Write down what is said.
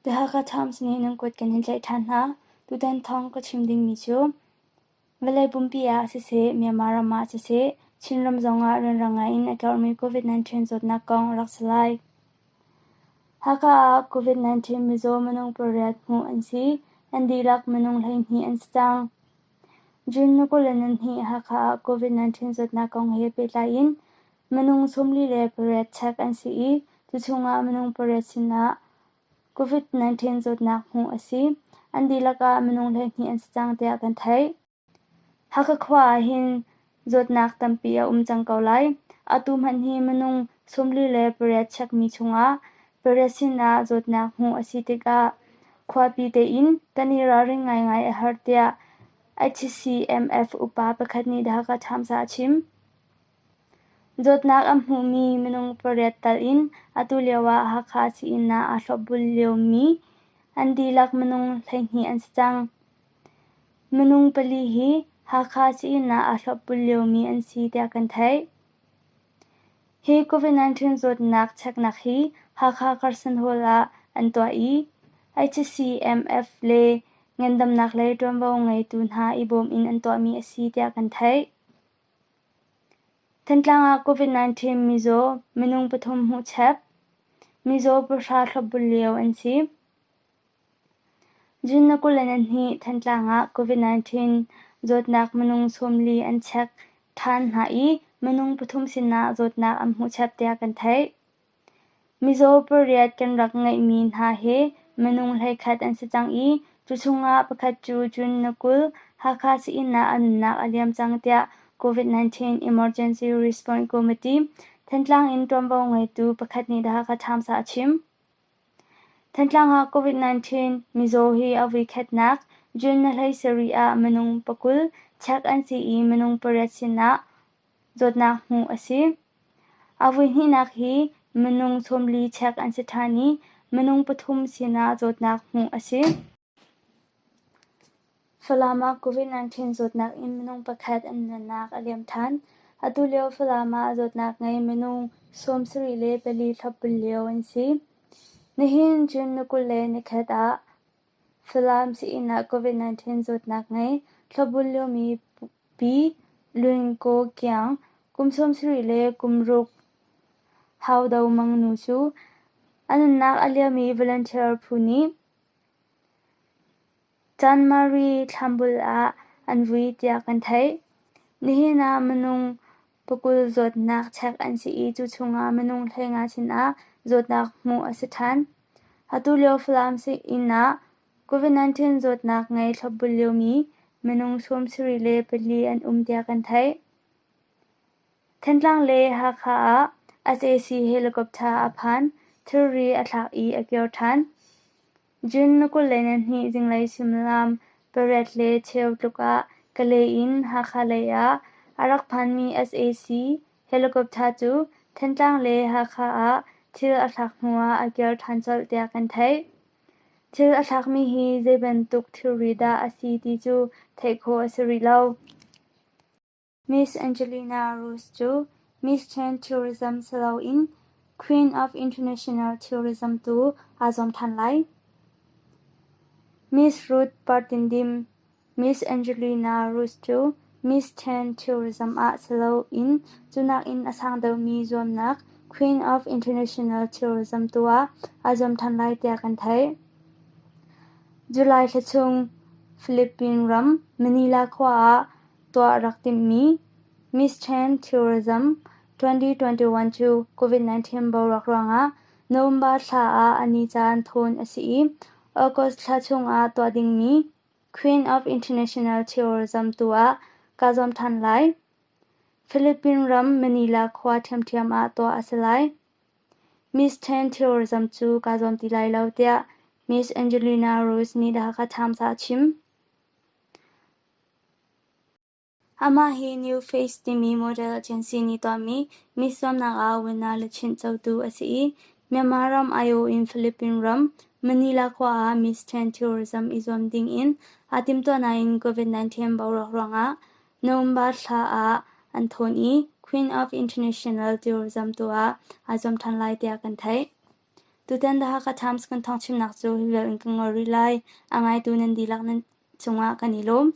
The Hakha Times nih nan kut kan in tlaih ṭhan hna. Tutan thawng ka chim dingmi cu vawlei pumpi ah siseh, Myanmar ram ah siseh, Chinram zongah rianrang ngaiin a karhmi COVID-19 zawtnak kong a rak si lai. Hakha ah COVID-19 mizaw minung pariat hmuh an si. An dihlak minung 12 an si cang. June ni 22 Hakha ah COVID-19 zawtnak kong he pehtlai in minung 48 check an si i cu chungah minung pariat sinah COVID-19 zawtnak hmuh a si. An dihlak ah minung 12 an si cang tiah kan theih. Hakha khua ah hin zawtnak tampi a um cang ko lai. Atu hmanh hi minung 48 chekmi chungah pariat sinah zawtnak hmuh a si tikah khuapi tein kan i ralring ngaingai a herh tiah HCMF upa pakhat nih The Hakha Times ah a chim. Zawtnak an hmuhmi minung pariat tal in atu lioah Hakha sii-inn ah aa thlopbul liomi an dihlak minung 12 an si cang. Minung pali hi Hakha sii-inn ah aa thlopbul liomi an si tiah kan theih. Hi COVID-19 zawtnak cheknak hi Hakha Carson Hall ah an tuah i HCMF le ngandamnak lei ṭuanvo ngeitu hna i bawm in an tuahmi a si tiah kan theih. Thantlang ah COVID-19 mizaw minung pathum hmuh chep. Mizaw pahra thlopbul lio an si. June ni 22 Thantlang ah COVID-19 zawtnak minung 40 an chek ṭhan hna i minung pathum sinah zawtnak an hmuh chep tiah kan theih. Mizaw pariat kan rak ngeihmi hna hi minung 11 an si cang i cu chungah pakhat cu June ni 20 Hakha sii-inn ah a nunnak a liam cang tiah COVID-19 Emergency Response Committee Thantlang in ṭuanvo ngeitu pakhat nih The Hakha Times ah a chim. Thantlang ah COVID-19 mizaw hi a voikhatnak June ni 17 ah minung 20 check an si i minung pariat sinah zawtnak hmuh a si. A voihnihnak hi minung 40 check an si ṭhan i minung pathum sinah zawtnak hmuh a si. Falam ah COVID-19 zawtnak in minung pakhat an nunnak a liam ṭhan. Atu lio Falam ah zawtnak ngei minung 74 thlopbul lio an si. Nihin June ni 21 ah Falam sii-inn ah COVID-19 zawtnak ngei thlopbul liomi Pi Lun Kaw Kiang, kum 76 Hau Do Mang nu cu a nunnak a liammi volunteer phu nih Chanmari Thlambul ah an vui tiah kan theih. Nihin ah minung 20 zawtnak chek an si i cu chungah minung 15 sinah zawtnak hmuh a si ṭhan. Atu lio Falam sii-inn ah COVID-19 zawtnak ngei thlopbul liomi minung 74 an um tiah kan theih. Thantlang le Hakha ah sac helicopter a phan, thilri a thlak i a kir ṭhan. June ni 22 zinglei suimilam pariat le cheu tluk ah Kalay in Hakha lei ah a rak phanmi sac helicopter cu Thantlang le Hakha ah thil a thlak hnu ah a kir ṭhan colh tiah kan theih. Thil a thlakmi hi zei bantuk thilri dah a si ti cu theih khawh a si rih lo. Miss Angelina Rose cu Miss Chen Tourism si loin Queen of International Tourism tu aa zuam ṭhan lai. Miss Ruth Partindim Miss Angelina Rose cu Miss Chen Tourism ah si loin cu nakin a sang deuhmi zuamnak Queen of International Tourism tu ah aa zuam ṭhan lai tiah kan theih. July thla chung Philippine ram Manila khua ah tuah rak timhmi Miss Chen Tourism 2021 cu COVID-19 boruak ruangah November thla ah a ni caan thawn a si i August thla chungah tuah dingmi Queen of International Tourism tu ah kaa zuam ṭhan lai. Philippine ram Manila khua ṭhiamṭhiam ah tuah a si lai. Miss Chen Tourism cu kaa zuam ti lai lo tiah Miss Angelina Rose nih The Hakha Times ah a chim. Amah hi New Face timi model agency nih tuahmi Miss zuamnak ah winner luchin cotu a si i Myanmar ram aiawh in Philippine ram, Manila khua ah Miss Chen Tourism i zuam dingin aa timtuah nain COVID-19 boruak ruangah November thla ah an thawn i Queen of International Tourism tu ah aa zuam ṭhan lai tiah kan theih. Tutan The Hakha Times kan thawngchimnak cu hi vial in kan ngol rih lai. A ngaitu nan dihlak nan cungah kan i lawm.